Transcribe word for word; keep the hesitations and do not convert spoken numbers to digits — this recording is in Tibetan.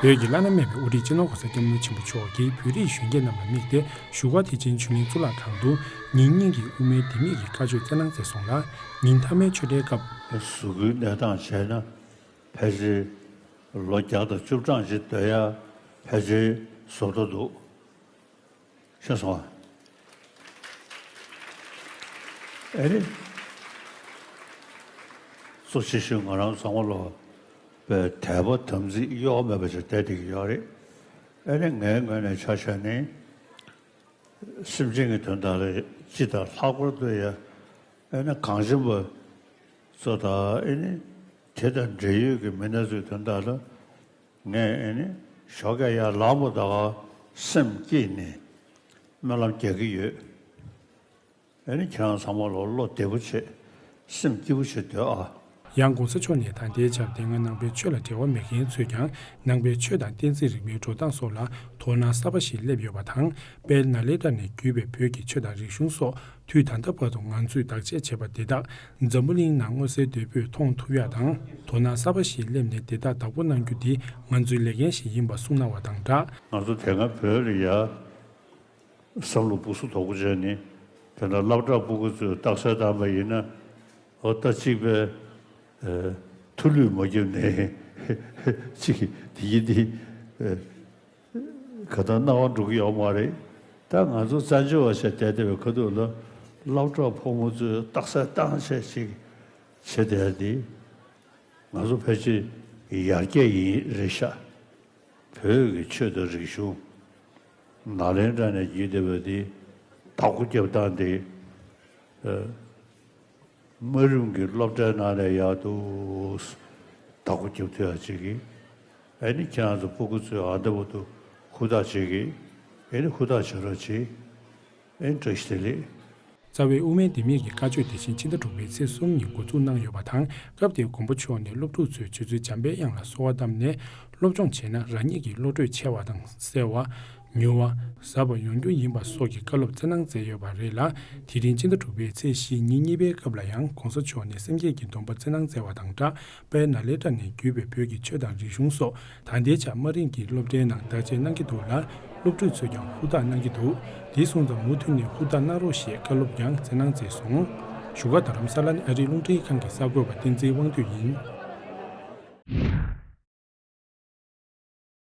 བོད་ཀྱི་བླ་ན་མེད་པའི་དབུ་ཁྲིད་སྤྱི་ནོར་༸གོང་ས་༸སྐྱབས་མགོན་ཆེན་པོ་མཆོག་གིས་བོད་རིགས་གཞོན་སྐྱེས་རྣམས་ལ་དམིགས་ཏེ་བཞུགས་སྒར་ཐེག་ཆེན་ཆོས་གླིང་གཙུག་ལག་ཁང་དུ་ཉིན་གཉིས་ཀྱི་དབུ་མའི་ལྡེ་མིག་གི་བཀའ་ཆོས་སྩལ་གནང་མཛད་སོང་ལ། ཉིན་མཐའ་མའི་ཆོས་འབྲེལ་སྐབས། གཟུགས་སྐུའི་གནས་སྟངས་བྱས་ན་ཕལ་ཆེར་ལོ་བརྒྱ་དང་བཅུ་གྲངས་ཅིག་སྡོད་ཡ་ཕལ་ཆེར་བཟོ་འདྲ་འདུག་ཤེས་སོང་ཨ། ཨེ་རེད། གཙོ་ཆེ་ཤོས་ང་རང་ཚང་མ་ལོ་པའི་དད་པ་དམ་ཚིག་གཡོ་བ་མེད་པ་ཞིག་བསྡད་བསྡད་ཀྱི་ཡོད་རེད། ཨེ་རེད། ངའི་ངོས་ནས་ཆ་བཞག་ནས་སེམས་ཅན་གྱི་དོན་དག་ལ་ཅི་དང་ལྷག་པར་དུ་ཡ་ཨེ་ནི་གངས་ཅན་པ་ཚོ་དང་ཨེ་ནི་དེ་དང་འབྲེལ་ཡོད་ཀྱི་མི་སྣ་ཚོའི་དོན་དག་ལ། ངས་ཨེ་ནི་ཞོགས་ཀས་ཡར་ལངས་པ་དང་སེམས་བསྐྱེད་ནས་སྨོན་ལམ་རྒྱག་གི་ཡོད། ཨེ་ནི་ཁྱེད་རང་ཚང་མ་ལོ་བློ་བདེ་པོ་བྱེད། སེམས་སྐྱིད་པོ་བྱེད་སྡོད་ཨ། ཡང་༸གོང་ས་མཆོག་ནས་ད་ལྟའི་ཆར་དེ་སྔ་ནང་པའི་ཆོས་ལ་འབྲེལ་བ་མེད་མཁན་ཚོས་ཀྱང་ནང་པའི་ཆོས་དང་བསྟན་སྲིད་རིག་པའི་འགྲོ་སྟངས་སོགས་ལ་དོ་སྣང་གསར་པ་ཞིག་སླེབས་ཡོད་པ་དང་། དཔལ་ནཱ་ལེནྡྲ་ནས་བརྒྱུད་པའི་བོད་ཀྱི་ཆོས་དང་རིག་གཞུང་སོགས་དུས་ད་ལྟ་བར་དུ་ང་ཚོས་བདག་གཅེས་བྱས་པ་འདི་དག་འཛམ་བུ་གླིང་ནང་མངོན་གསལ་དོད་པོས་མཐོང་ཐུབ་ཡག་དང་། དོ་སྣང་གསར་པ་ཞིག་སླེབས་ནས་དེ་དག་བདག་པོ་གནང་རྒྱུ་འདི་ང་ཚོའི་ལས་འགན་ཞིག་ཡིན་པ་གསུངས་གནང་བ་དང་སྦྲགས། ང་ཚོ་དེ་སྔ་བོད་ལ་ཡ་བསམ་བློ་སྦུག་སུ་དོག་པོ་བྱས་ནས་དེ་འདྲ་སློབ་གྲྭ་སྤུ་གུ་ཚོས་རྟགས་གསལ་བཏང་པ་ཡིན་ན། འོ་ད་གཅིག་པའི་ཨ་ཐུགས་ལུས་མ་བརྒྱབ་ནས་གཅིག་དེ་ཡིན་དེ་ཨ་ག་ད་སྣང་བ་འགྲོ་གི་ཡོད་མ་རེད། ད་ང་ཚོ་བཙན་བྱོལ་བ་ཞིག་བསྡད་བསྡད་པའི་ཁ་ཐུག་ལ་སློབ་གྲྭ་ཕོ་མོ་ཚོས་རྟགས་གསལ་བཏང་བྱས་ཅིག་བྱས་བསྡད་དེ་ང་ཚོ་ཕལ་ཆེར་ཡར་རྒྱས་ཡིན་རེད་ཤག་བོད་ཀྱི་ཆོས་དང་རིག་གཞུང་ནཱ་ལེནྡྲ་ནས་བརྒྱུད་བསྡད་པ་འདི་བདག་པོ་རྒྱབ་སྟངས་འདི་ཨ། དམའ་རིམ་གྱི་སློབ་གྲྭའི་ནང་ནས་ཡག་འདུག་བདག་པོ་རྒྱབ་ཐུབ་ཡག་ཅིག་གིས། ཨ་ནི་ཁྱེད་རང་ཚོ་སྤུ་གུ་ཚོས་ཨ་འདྲ་བོ་འདུག་ཧུར་ཐག་བྱེད་ཀྱི། ཨ་ནི་ཧུར་ཐག་བྱེད་རོགས་བྱེད། ཨ་ནི་བཀྲ་ཤིས་བདེ་ལེགས། རྩ་བའི་དབུ་མའི་ལྡེ་མིག་གི་བཀའ་ཆོས་དེ་བཞིན་ཕྱི་ཟླ་དྲུག་པའི་ཚེས་གསུམ་ཉིན་འགོ་འཛུགས་གནང་ཡོད་པ་དང་། སྐབས་དེར་མགོན་པོ་མཆོག་ནས་སློབ་ཕྲུག་ཚོས་རྗེ་བཙུན་འཇམ་པའི་དབྱངས་ལ་གསོལ་བ་བཏབ་ནས། སློབ་སྦྱོང་བྱས་ན་རང་ཉིད་ཀྱི་བློ་གྲོས་ཆེ་བ་དང་གསལ་བ། མྱུར་བ། ཟབ་པ་ཡོང་རྒྱུ་ཡིན་པ་སོགས་ཀྱི་བཀའ་སློབ་སྩལ་གནང་མཛད་ཡོད་པ་རེད་ལ། དེ་རིང་ཕྱི་ཟླ་དྲུག་པའི་ཚེས་བཞི་ཉིན་གཉིས་པའི་སྐབས་ལ་ཡང་༸གོང་ས་མཆོག་ནས་སེམས་བསྐྱེད་ཀྱི་སྡོམ་པ་སྩལ་གནང་མཛད་པ་དང་སྦྲགས། དཔལ་ནཱ་ལེནྡྲ་ནས་བརྒྱུད་པའི་བོད་ཀྱི་ཆོས་དང་རིག་གཞུང་སོགས་ད་ལྟའི་ཆར་དམའ་རིམ་གྱི་སློབ་གྲྭའི་ནང་བདག་གཅེས་གནང་གི་འདུག་ལ། སློབ་ཕྲུག་ཚོས་ཀྱང་ཧུར་ཐག་གནང་གི་འདུག་དེ་སོང་ཙང་མུ་མཐུད་ནས་ཧུར་ཐག་གནང་རོགས་ཞེས་བཀའ་སློབ་ཀྱང་སྩལ་གནང་མཛད་སོང་། བཞུགས་སྒར་རྡ་རམ་ས་ལ་ནས་ཨ་རིའི་རླུང་འཕྲིན་ཁང་གི་གསར་འགོད་པ་བསྟན་འཛིན་དབང་འདུས་ཡིན།